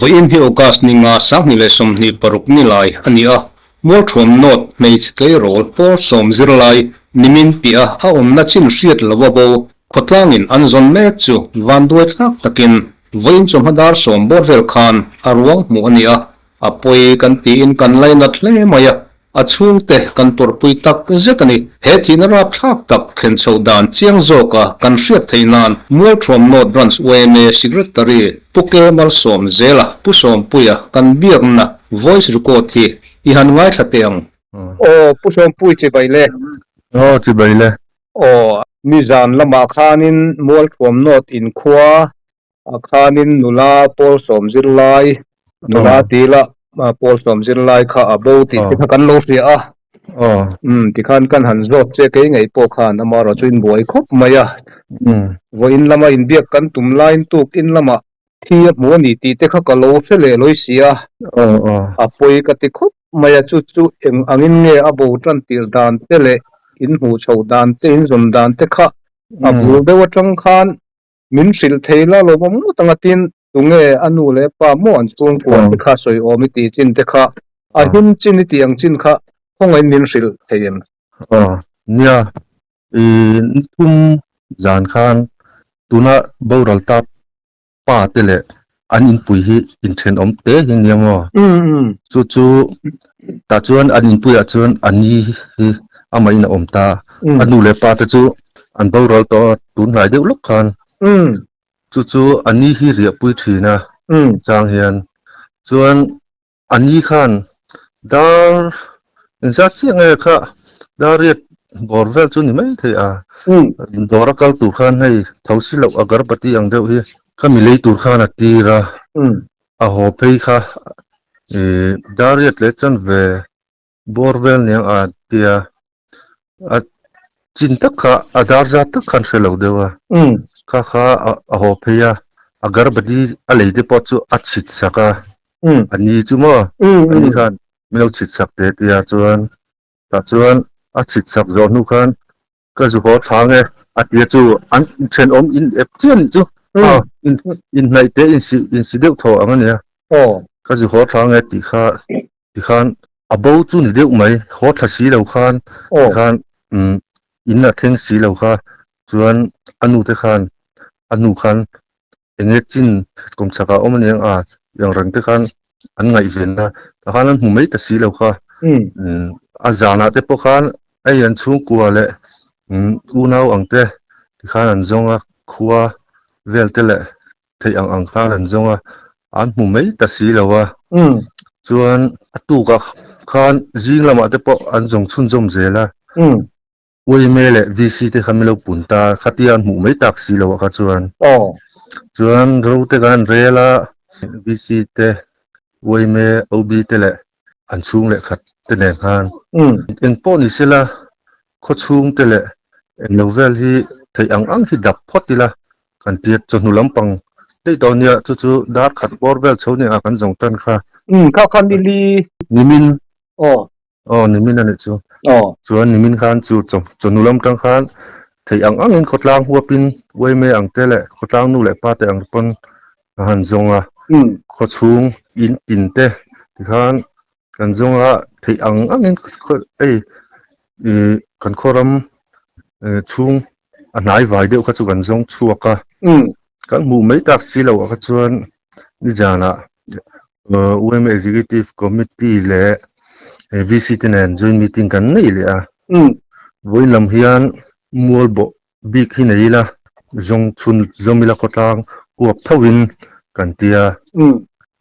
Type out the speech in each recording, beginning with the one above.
Vawiin hi August ni nga 2026 ni lai a ni a, Mualthuam North hmeichhe tleirawl pawl sawm zirlai nimin piah a awmna chin hriat lo a bo khawtlangin an zawn mek chu vanduai thlak takin vawiin chawhma dar sawm bawr vel khan a ruang hmuh a ni a, a pawi kan tiin kan lainat hle mai a. A chhungte kan tawrhpui tak zet a ni. He thihna rapthlak tak thlen chhoh dan chiang zawka kan hriat theih nan Mualthuam North Branch yma Secretary Pu Ke Malsawmzela Pu Sawmpuia kan biakna voice record hi i han ngaithla teh ang. Aw Pu Sawmpui chibai le. Aw chibai le. Aw nizan lamah khanin Mualthuam North inkhua ah khanin nula pawl sawm zirlai nula tila pawl sawm zirlai kha a bo tih te kha kan lo hria a umm tikhan kan han zawt che kei ngei pawh khan amaherawh chu in buai khawp mai a vawiin lama inbiak kan tum laiin tuk in lamah thi a hmu a ni tih te kha ka lo hre leh lawi si a a pawi ka ti khawp mai a chu chu eng angin nge a bo tan tir dan te leh in hmuh chhoh dan te in zawm dan te kha a bul deuh atang khan Min hrilh thei la lo awm ngawt ang a tin, tunge a nu leh pa maw an chhungkua te kha sawi awm i tih chin te kha, a him chin i tih ang chin kha khawngaih min hrilh thei em? Aw, nia, i nithum zan khan tuna boral ta pa te leh an inpui hi inthenawm te hi nia maw? Chu chu tah chuan an inpuiah chuan a ni hi amahin a awm ta, a nu leh pa te chu an boral tawh a tun hnai deuh lawk khan chu chu a ni hi riahpui thin a chang hian chuan a ni khan dar engzat chiah nge kha dar riat bawr vel chu ni mai thei a dawr a kal tur khan hei tho si loh agarbati ang deuh hi kha mi lei tur khan a tir a. A haw phei kha ih dariat leh chuan ve bawr vel niang a tia a chin tak kha a dar zat tak khan hre lo deuh a kha kha a haw phei a a garbati a lei te pawh chu a chhit sak a a ni chu maw a ni khan min lo chhit sak teh tia chuan tah chuan a chhit sak zawh hnu khan Ka zu haw thlang e a ti a chu an thenawm in ep chiah anih chu a in inhnaih te insi insi deuh thaw ang ania ka zu haw thlang e tih kha tikhan a bo chu ni deuh mai haw thla si lo khan tikhan umm in a thleng si lo kha chuan a nu te khan a nu khan enge chin kawmchhak ah awm aniang a ang reng te khan an ngaihven a tah khan an hmu mai ta si lo kha umm a zanah te pawh khan a in chhungkua leh umm unau ang te tikhan an zawng a khua vel te leh theih ang ang khan an zawng a an hmu mai ta si lo a chuan a tukah khan zing lamah te pawh an zawng chhunzawm zel a. Uime leh VC te kha min lo pun ta, khatia an hmuh mai tak si lo ah kha chuan. Chuan ro te kan rel a, VC te, Uime, OB te leh an chhung leh khat te nen khan. Eng pawh ni sela, khaw chhung te leh eng lo vel hi theih ang ang hi dap phawt ila kan tia chawhnu lampang daih tawh nia, chu chu dar khat bawr vel chho nia kan zawng tan kha. Kha kha nili. Nimin. Aw. Aw nimin a nih chu. Aw. Chuan nimin khan chu chaw chawhnu lam tang khan theih ang angin khawtlang huapin uaime ang te leh khawtlang nu leh pa te ang pawn a han zawng a. Khawchhung in tin te tikhan kan zawng a theih ang angin hei ih kan khawram chhung a hnai vai deuh kha chu kan zawng chhuak a. Kan hmuh mai tak si loh ah kha chuan nizanah UMA Executive Committee leh VC te nen joint meeting kan nei leh a. Vawiin lam hian mual bawh bik hi nei ila zawng chhun zawm ila khawtlang huap tho in kan ti a.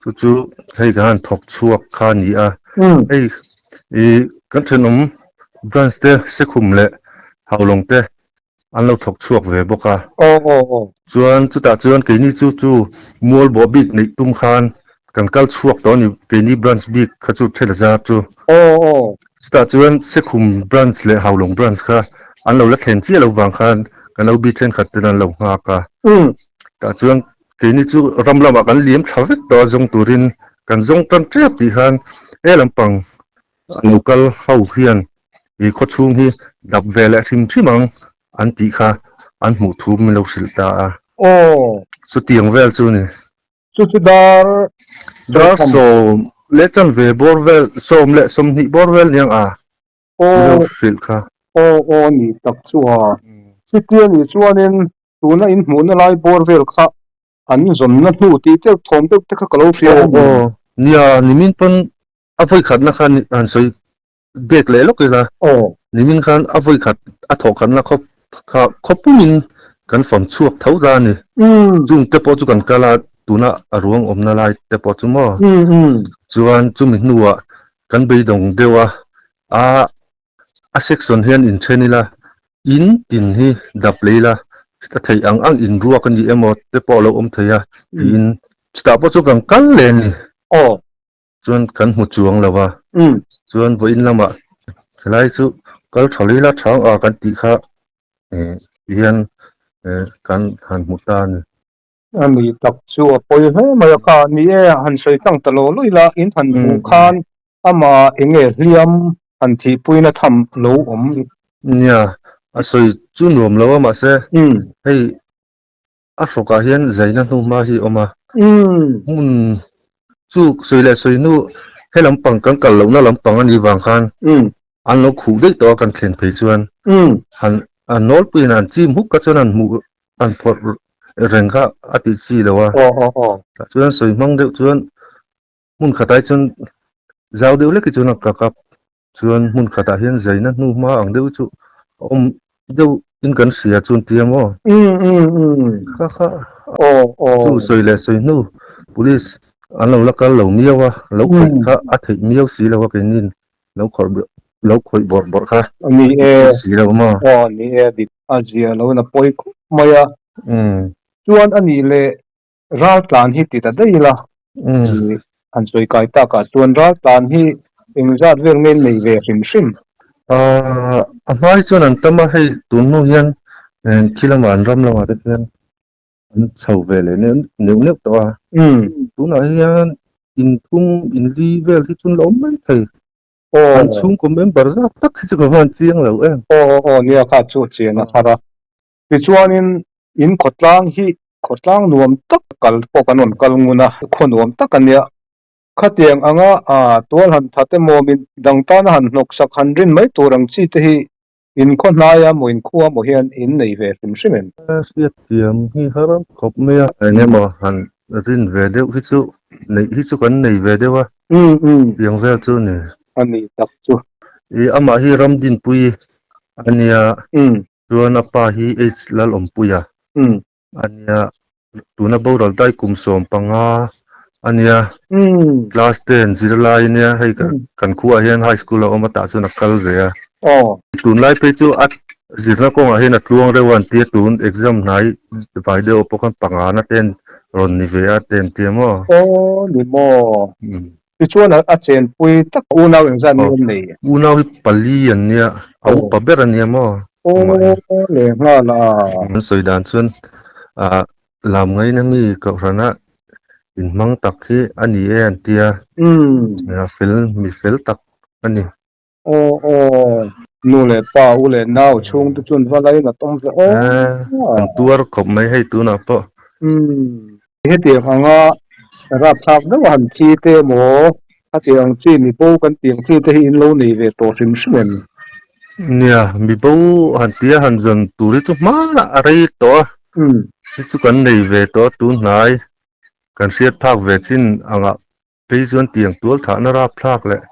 Chu chu hei kan han thawk chhuak kha a ni a. Hei ih kan thenawm branch te Sekhum leh Haulawng te an lo thawk chhuak ve bawk a. Aw aw aw. Chuan chutah chuan keini chu chu mual bawh bik neih tum khan kan kal chhuak tawh a ni, keini branch bik kha chu Thela zar chu. Aw aw. Chutah chuan Sekhum branch leh Haulawng branch kha an lo la thlen chiah lo vang khan kan lo bi thenkhat ten an lo nghak a. Tah chuan keini chu ram lamah kan liam tha vek tawh a zawng turin kan zawng tan tep tih khan he lampang a lo kal ho hian ih khawchhung hi dap ve leh hrim hrim ang. an tih kha an hmuh thu min lo hrilh ta a. Aw. Chutiang vel chu ni. Chu chu dar Dar sawm leh chanve bawr vel, 10:30 bawr vel niang a min lo hrilh kha. Aw aw ni tak chu a. Chutia nih chuanin tuna in hmuhna lai bawr vel kha an zawnna hnu tih deuh thawm deuh te kha ka lo hria a ni. Aw aw nia nimin pawn a vawi khatna kha han sawi bek leh lawk ila. Aw. Nimin khan a vawi khat a thawh khatna khawp kha khaw pumin kan fam chhuak tho ta a ni. Chung te pawh chu kan kal a tuna a ruang awmna lai te pawh chu maw. Chuan chumi hnuah kan beidawng deuh a a a section hian inthen ila in tin hi dap leh ila a theih ang ang inruak a ni emaw te pawh a lo awm thei a tiin chutah pawh chu kan kal leh a ni. Aw. Chuan kan hmu chuang lo a. Chuan vawiin lamah helai chu kal tha leh ila chhang a kan tih kha hian kan han hmu ta a ni. A ni tak chu a pawi hle mai a ka ni e, han sawi tlang ta lo lo ila in han hmuh khan amah eng nge hliam han thihpuina tham lo awm. Nia, a sawi chu nuam lo a mahse hei a hrawkah hian zaina hnu hma hi a awm a, hmun chu sawi leh sawi hnu he lampang kan kal lohna lampang a nih vang khan an lo khuh daih tawh a kan thlen phei chuan han a nawlpuiin an chim huk kha chuan an hmuh an phawrh reng kha a tih chi lo a tah chuan sawi hmang deuh chuan hmun khatah hi chuan zau deuh hlek hi chuan a ka kap chuan hmun khatah hian zaina hnu hma ang deuh chu a awm deuh in kan hria chuan tia maw kha kha chu sawi leh sawi hnu police an lo la kal lo miau a lo khawih kha a theih miau si lo a keinin lo khawrh lo khawih bawrh bawrh kha ni e si lo maw aw ni e dik a zia lo in a pawi khawp mai a chuan a nih leh ral tlan hi ti ta daih ila han sawi kai tak ah chuan ral tlan hi engzat vel nge nei ve hrim hrim a hma hi chuan an tam a hei tun hnu hian khi lamah an ram lamah te khian an chho ve leh neuh neuh neuh tawh a tunah hian inthum inli vel hi chu an la awm mai thei an chhungkaw member zat tak hi chu ka van chiang lo em aw aw nia kha chu chian a har a tichuanin in khawtlang hi khawtlang nuam tak kal pawh kan rawn kal ngun a khaw nuam tak a nia khatiang anga tual han that emaw min dang tana han hnawk sak han rin mai tur ang chi te hi Inkhaw hnaia maw inkhua maw hian in nei ve hrim hrim em? Hriatthiam hi har khawp mai a. Eng emaw han rin ve deuh hi chu neih hi chu kan nei ve deuh a. Piang vel chu ni. A ni tak chu. I amah hi Ramdinpui a nia. Chuan a pa hi H Lalawmpuia a nia. Tuna boral dai kum 15 a nia. Class 10 zirlai a nia. Hei kan khuaah hian high school a awm a tah chuan a kal ve a. Tunlai phei chu a zirna kawngah hian a tluang reuh a an tia tun exam hnai vai deuh pawh khan pangana te an rawn ni ve a te an tia maw. Aw ni maw. Tichuan a chenpui tak unau engzat nge an nei? Unau hi pali an nia, a upa ber a nia maw? Aw le nghal a. An sawi dan chuan lam ngaina mi kohhrana inhmang tak hi a ni e an tia, fel mi fel tak a ni. Aw aw, nu leh pa, u leh nau chhungte chuan va lain a tawm ve aw. An tuar khawp mai hei tunah pawh. Umm, hetiang anga rapthlak deuh a han thi te emaw, hetiang ang chi mibo kan tih ang chi te hi in lo nei ve tawh hrim hrim em? Nia, mibo han tia han zawn tur hi chu hmanah a rei tawh a, hi chu kan nei ve tawh a tun hnai kan hriat phak ve chin angah Phei chuan tiang tual thahna rapthlak leh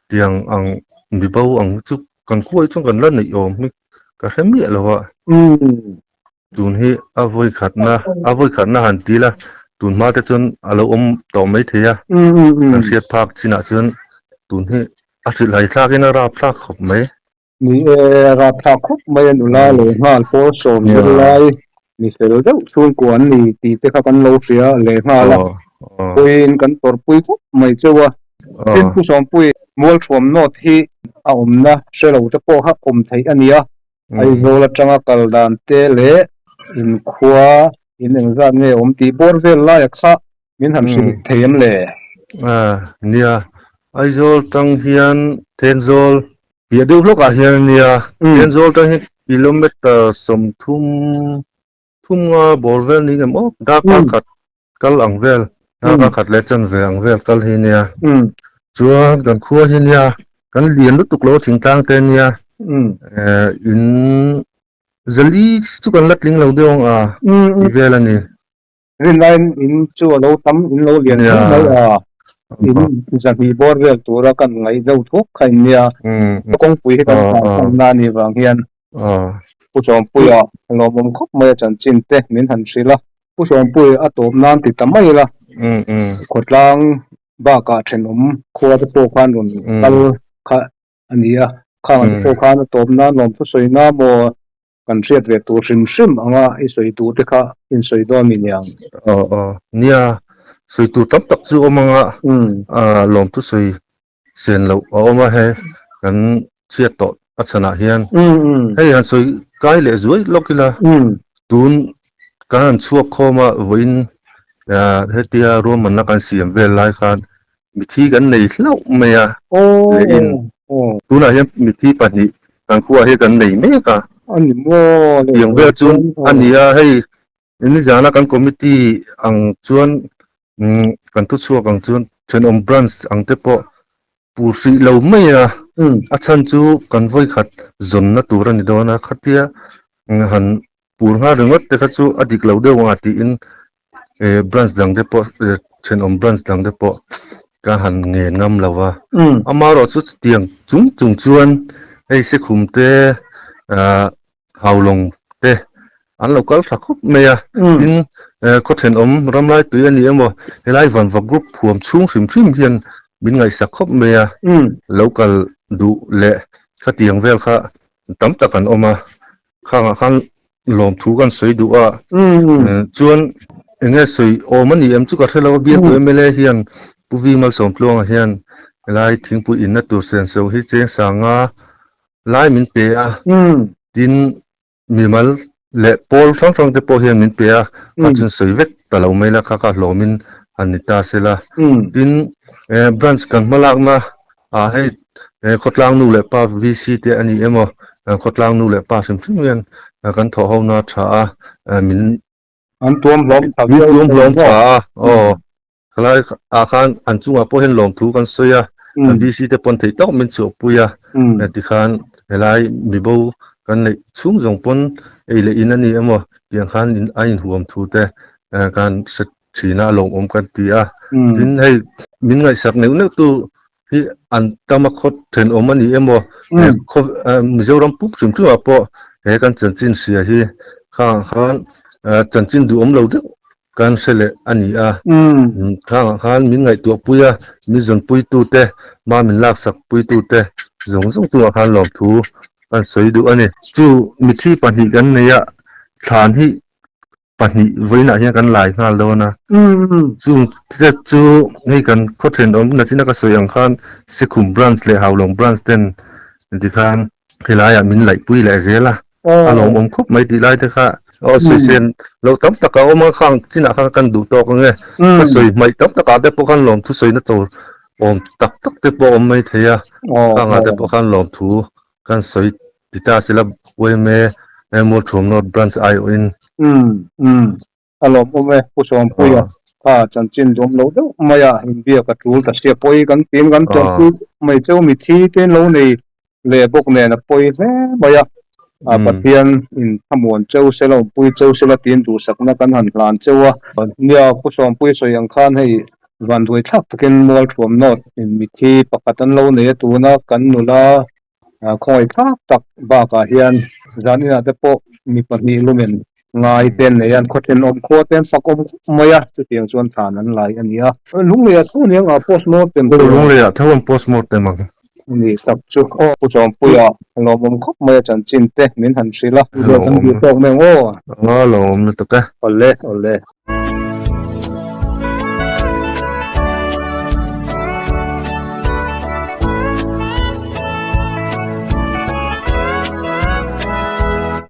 tiang ang mibo ang chu kan khuai chuan kan la neih awm hi ka hre miah lo a. Tun hi a vawi khatna a vawi khatna han ti ila tun hma te chuan a lo awm tawh mai thei a. Kan hriat phak chinah chuan tun hi a hrilhhai thlakin a rapthlak khawp mai. Ni e, rapthlak khawp mai a nula leh nghal pawl 10 lai mi fel deuh chhungkua an ni tih te kha kan lo hria leh nghal a, puiin kan tawrhpui khawp mai cheu a. Tin, Pu Sawmpui, Mualthuam North hi a awmna hre lo te pawh kha awm theih a ni a, Aizawl atanga kal dan te leh inkhua in engzat nge awm tih bawr vel laia kha Min han hrilh thei em le? Nia, Aizawl tang hian Thenzawl piah deuh hlawkah hian a nia. Thenzawl tang hi Kilometer 30 thum nga bawr vel ni ngem aw darkar khat kal ang vel darkar khat leh chanve ang vel kal hi nia chuan kan khua hi nia kan lian lutuk lo thingtlang te nia eh in zali chu kan la tling lo deuh ang a ti vel a ni. Rinlaiin in chu a lo tam in lo lian hle mai a in zahnih bawr vel tura kan ngaih deuh thuak kha in nia kawngpui hi kan tlan hmanna a nih vang hian Pu Sawmpuia lawmawm khawp mai a chanchin te min han hrilh a. Pu Sawmpuia a tawp nan ti ta mai ila khawtlang bakah thenawm khua te pawh khan rawn kal kha a ni a, khang te pawh khan a tawp nan lawmthu sawi na maw kan hriat ve tur hrim hrim anga i sawi tur te kha in sawi dawn mi niang. Aw aw nia sawi tur tam tak chu awm anga lawmthu sawi sen loh a awm a he kan chhiat tawh a chhanah hian hei han sawi kai leh zuai lawk ila tun kan han chhuak khawm a vawiin hetia ruahmanna kan siam vel lai khan mithi kan nei hlauh mai a lehin tunah hian mithi pahnih kan khuaah hian kan nei mek a tiang vel chu a ni a hei nizana kan committee ang chuan kan thuchhuak ang chuan thenawm branch ang te pawh pur hrih lo mai a a chhan chu kan vawikhat zawnna tur a ni dawn a khatia han pur nghal ringawt te kha chu a dik lo deuh ang a tiin branch dang te pawh thenawm branch dang te pawh ka han ngen ngam lo va amaherawh chu chutiang chung chung chuan hei Sekhum te ah Haulawng te an lo kal tha khawp mai a tin khaw thenawm ramlai tui a ni emaw helai Vanva group huam chhung hrim hrim hian min ngaihsak khawp mai a lo kal duh leh khatiang vel kha tam tak an awm a. Khangah khan lawmthu kan sawi duh a, chuan enge sawi awm a ni em chu ka hre lo a, bialtu mla hian Pu Vi Malsawmtluanga hian helai thingpui inna tur senso hi cheng sanga lai min pe a, tin mimal leh pawl hrang hrang te pawh hian min pe a, kha chuan sawi vek ta lo mai la kha kha hlawmin han ni ta se la, tin branch kan hmalakna Ah hei khawtlang nu leh pa VC te a ni emaw khawtlang nu leh pa hrim hrim hian kan thawh ho na tha a min An tuam hlawm tha viau min tuam hlawm tha a aw khalai ah khan an chungah pawh hian lawmthu kan sawi a kan VC te pawn theih tawk min chhuahpui a tikhan helai mibo kan neih chhung zawng pawn ei leh in a ni emaw tiang khan a inhuam thu te kan hre Thina a lawmawm kan ti a, tin hei min ngaihsak neuh neuh tu hi an tam a khaw thenawm a ni emaw he khaw Mizoram pum hrim hrim ah pawh he kan chanchin hria hi khangah khan chanchin duhawm lo deuh kan hre leh a ni a, khangah khan min ngaihtuah pui a, min zawnpui tu te, ma min laksak pui tu te zawng zawng chungah khan lawmthu kan sawi duh a ni. Chu mithi pahnih kan nei a, thlan hi pahnih vawiinah hian kan lai nghal dawn a, chung te chu hei kan khaw thenawm nachina ka sawi ang khan Sikhum branch leh Haulawng branch ten tikhan helaiah min laihpui leh zel a, a lawmawm khawp mai tih lai te kha aw sawi sen loh tam tak a awm a, khang chinah khan kan duh tawk ang e, ka sawi hmaih tam takah te pawh khan lawmthu sawina tur awm tak tak te pawh a awm mai thei a, khangah te pawh khan lawmthu Kan sawi ti ta sila yma Mualthuam North Branch aiawhin. Umm umm a lawmawm e Pu Sawmpuia kha chanchin duam lo deuh mai a inbiak a tul ta sia pawi kan tiin kan tuarpui mai cheu mithi te lo nei leh bawk nen a pawi hle mai a a Pathian in thlamuan cheu sela awmpui cheu sela tiin duhsakna kan han hlan cheu a. Nia Pu Sawmpuia sawi ang khan hei Vanduai thlak takin Mualthuam North in mithi pakhat an lo nei a tuna kan nula khawngaih thlak tak bakah hian zan inah te pawh mi pahnih lumen ngai te an nei a, an khaw thenawm khua te an fak awm khawp mai a, chutiang chuan thlan an lai a ni a. Lungleiah tho aniang a postmortem tur. Lungleiah tho an postmortem ang. Ni tak chu aw Pu Chawmpuia lawmawm khawp mai a chanchin te min han hrilh a. Kan duh tawk mai ang aw. Aw lawmawm lutuk e. Awle awle.